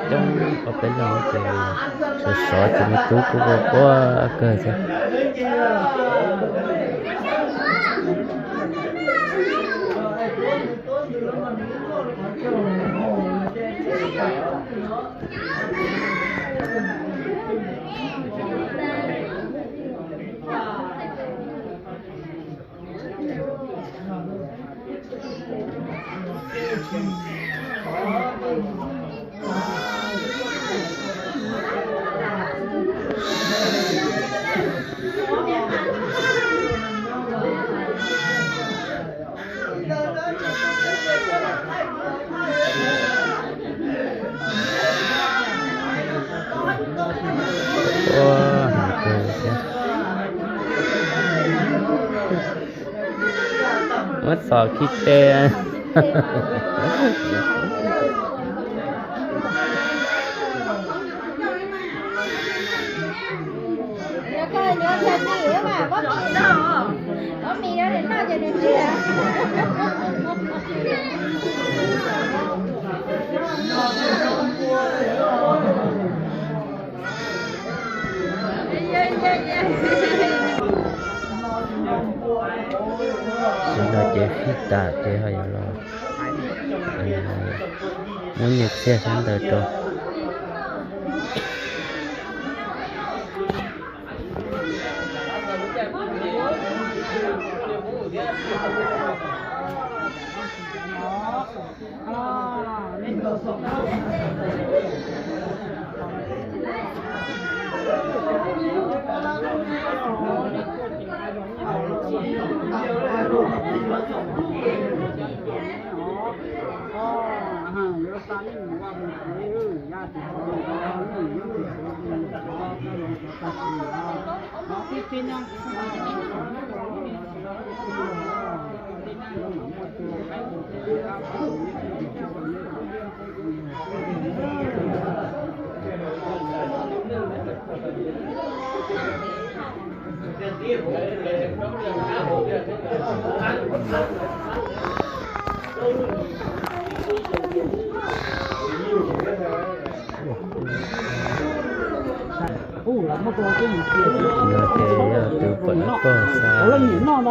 Coob coob ob peb leeg ces sov sov ces me tub kuj ua quaj kawg thiab. Ua, heev kawg thiab. Muab txhom khi tes. Sawv daws ces fij tas ces ho yuav los muab nyiaj txiag sab ntawd rau.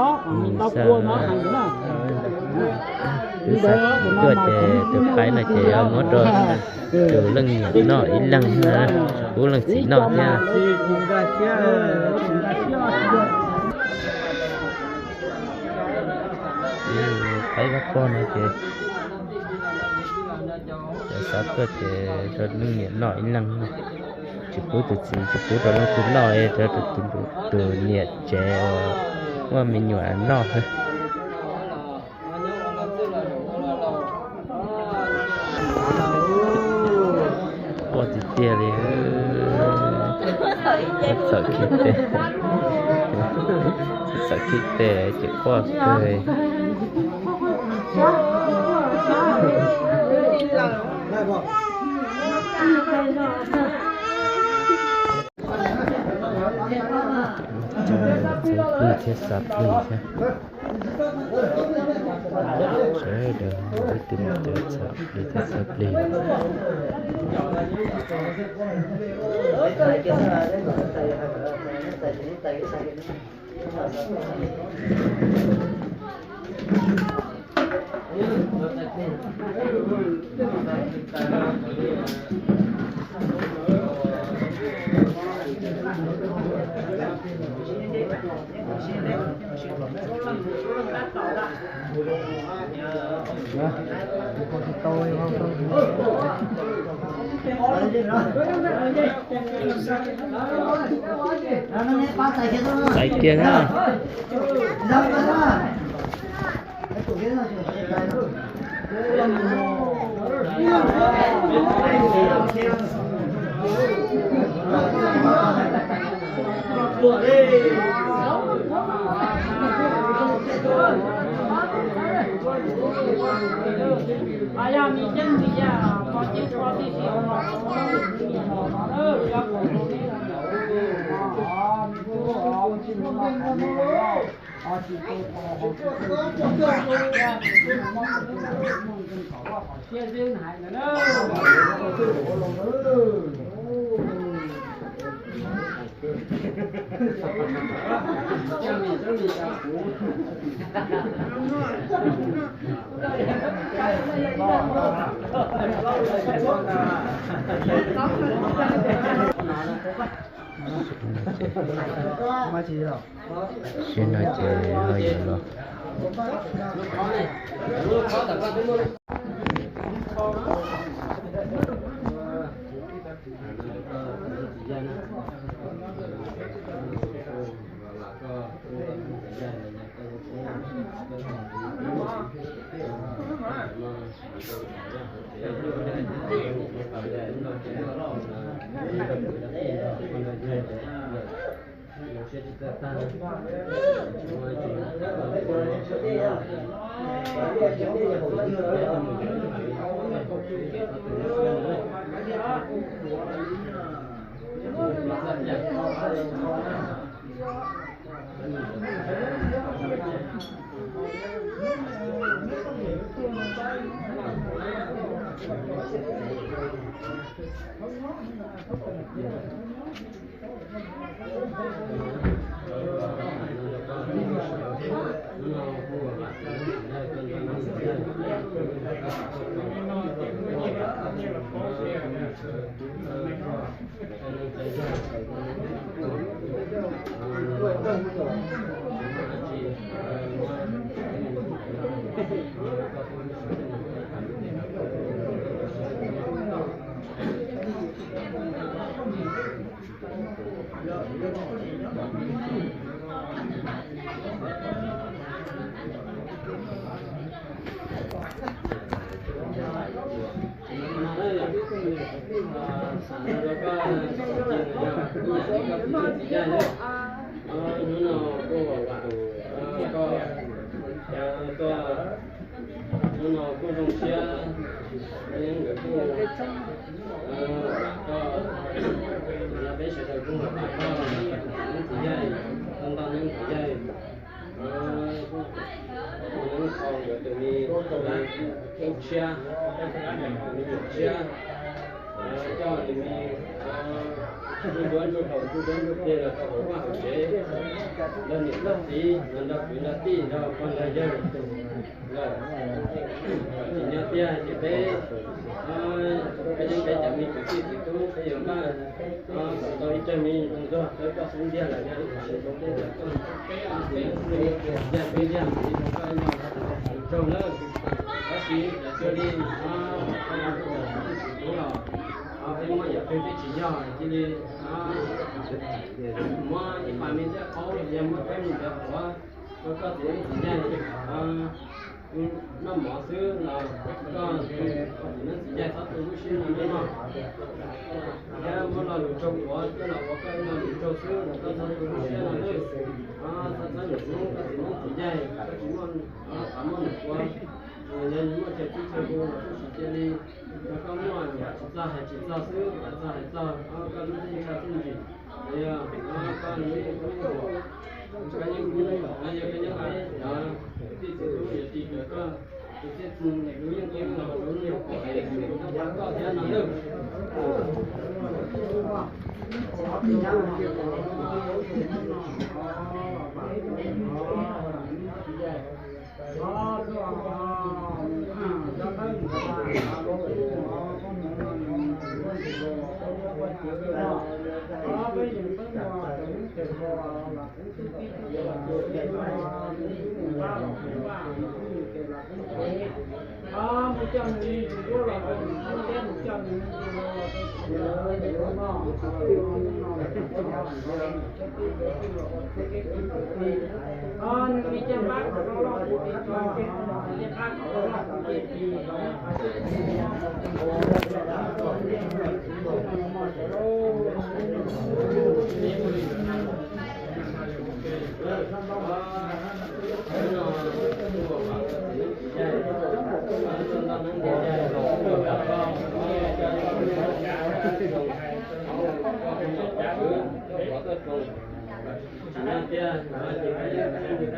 No ces yog tus pom noj pog xa, xa, twb xa tuaj ces tus qaib no ces yog muab rau tus leej niam noj ib leeg na, tsis pub leej txiv noj thiab. Qaib vab pog no ces xa tuaj ces rau leej niam noj ib leeg, tsis pub tus txiv, tsis pub rau leej twg noj, rau tus niam tsev uas muaj me nyuam noj xwb. Quaj tiag tiag li. Txawm khi tes, txawm khi tes ces quaj kawg. Txhawv plig thiab xav plig thiab. Sawv daws ib tug mus txhawv plig thiab xav plig. Txais kiag na. Sib no ces ho yuav los. Hnub no kuj zoo siab, nkawd kuj, koj, peb sawv daws kuj los pab koj txiv neeb txiv yaig, tau ntau neeb ntau yaig, ua neeb kho nkawd tus me tub tshiab, tus me nyuam tshiab, coj tus me ntsuj duab ntsuj haus ntsuj duab ntsuj pliag los rau hauv vaj hauv tsev, nrog niam nrog txiv, nrog kwv nrog tij, nrog pog nrog yawg lawm. Tsis nyob tiag ces peb, peb yeej peb cov me kwv tij txiv tub peb yuav npaj tau ib co me ntsuag tau koj xub ntiag lawm yog ib tsis zoo tej lawm koj, yog xub ntiag ib no raug lawm. Tab sis yog cia li, peb muab yam twg twb tsis yog cia li muab ib pas me ntiaj qaub yog muab peb mus ntiav quav rau koj txiv neeb txiv yaig noj mov xwb los koj txiv neeb txiv yaig txhob tu lub siab no nawb mog. Thiab muab lo lus raug quav coj los ua koj lo lus raug xwb los koj txhob tu lub siab no nawb. Txhob txhob num hnub koj txiv neeb txiv yaig koj tsis muaj qhov muaj num ua, yog muaj chaw txij chaw hu los kuj tsis cia li, yog koj muaj tsis txog hais tsis txog xwb, hais txog hais txog koj lub neej txog txij ntsim, yog koj lub neej koj yeej, yog koj nyob qab cov kwv tij txiv tub yuav ris raws koj tus txiaj tus txim, lub yeej tub los lub neej pom es tus koj thiab no nawb. Tsis nyob tiag, ces peb yeej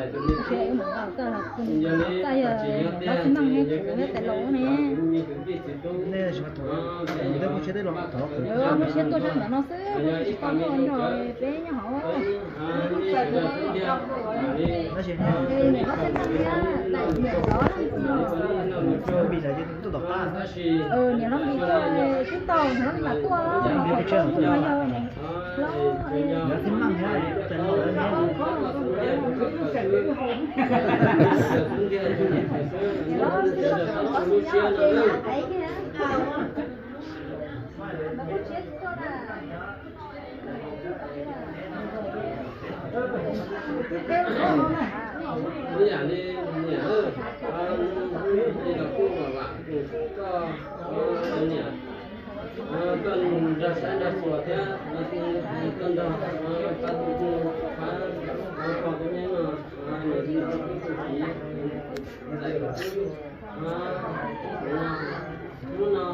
Tsis yog niam hlob xi maj thiab kuv thiab tais laus ne. Nej tsis muaj thaum mus tej kuj tshiab tej los thaum qhwv. Muaj tshiab tuaj sab ntawm no xwb, kuj tsis tau tuaj nrog peb nyob hauv. Tab sis niam hlob xi maj thiab tais laus, niam hlob Npis tuaj twb tau, niam hlob Npis tuaj twb tau, niam hlob Npis mam tuaj, niam hlob Npis tuaj tshiab los tuaj, niam hlob Npis tuaj twb tau. Ib yam li niam, li los kuj vam vam koj niam, koj nrog saib nrog xyuas thiab koj nrog pab tu tu, pab pog peb me no, niam txiv tub tub txiv, ntxhais tub tub, hnub no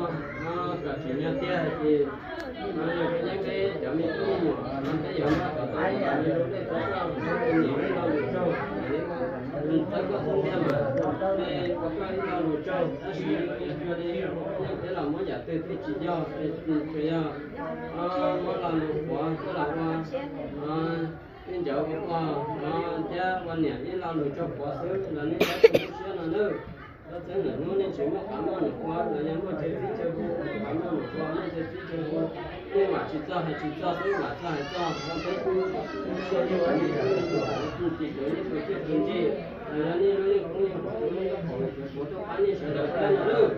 kom tsim nyog tiag ces yeeb peb cov me tub me nyuam no peb yuav npaj kom tau me lub dej txob roj, niam ib lo lus tsaug, txawb koj xub ntiag mas, ua koj ib lo lus tsaug tab sis tias xyuas li yeej peb los muab yam twg thiaj tsis yog, tsuas yog muab lo lus qhuav coj los ua tej ncauv ua pog no thiab ua niam ib lo lus tsaug qhuav xwb los nej tab sis lub siab no nawb. Koj txeeb lawm hnub nej tsis muaj qhov muaj num ua los yog muaj chaw txib chaw hu, muaj qhov muaj num ua muaj chaw txib chaw hu, nej vam tsis txog hais tsis txog xwb, vam txog hais txog, ua peb tub, ua peb tub, ua tim cov yeej tus ciaj tus ntsig, los yog nej lub yeej koob yeej pom lub yeej pom los tsuav tuaj pab nej sawv daws thiab no nawb.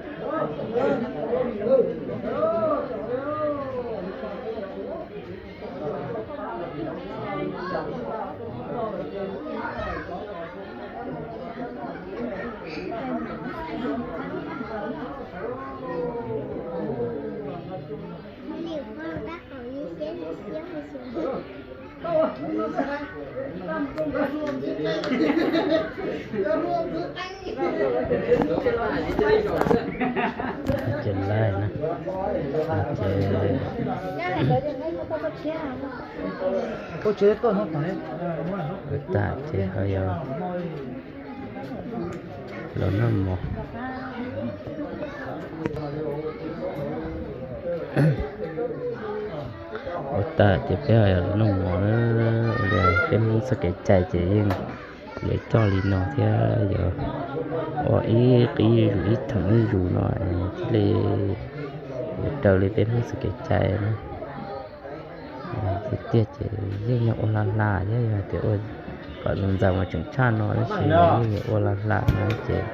Ces laij na, ces tas ces ho yog los noj mov. Ua tas ces peb ho yog los noj mov na. Ua li peb Hmoob txoj kev cai ces yeej yuav coj li no thiab, yuav ua ib qib zus ib theem ib zus no thiaj li yuav raws li peb Hmoob txoj kev cai na. Tiag tiag ces yeej yog ua hla hla thiab, yog tias ua kom ntxaws ntxaws mas tseem tshaj no tab sis yeej yog ua hla hla no ces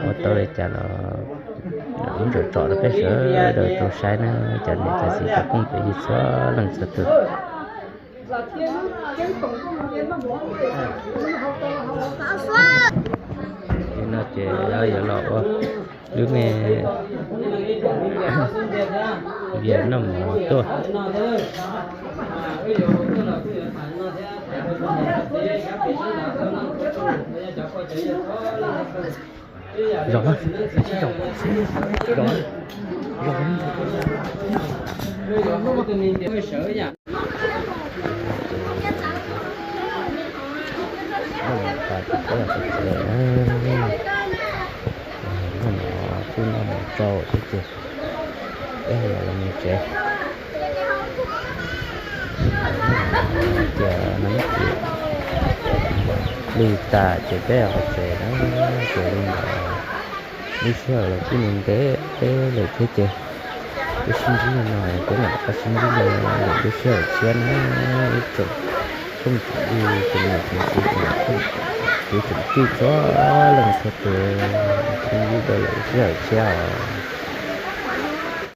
ua tau li cas los ntsom tsom rau peb sawv daws tau saib na, cov niam cov txiv cov phooj cov ywg txhua leej txhua tus. Li no ces yuav los ua lub me vias noj mov tuaj. Zov, zov, zov. Noj mov tas ces peb los tsev na. Noj mov twb noj mov tsau xwb ces peb los mus tsev. Ces no ces lwm tas ces peb los tsev na. Ces li ntawd lub sij hawm los kuj ntev ntev lawm thiab ces peb sib ntsib li no, peb mam rov qab sib ntsib dua lwm lub sij hawm tshiab na. Ib tsoom phooj tsoom ywg tsoom niam tsoom txiv tsoom kwv tsoom tij txhua leej txhua tus, sib ntsib dua lwm lub sij hawm tshiab os.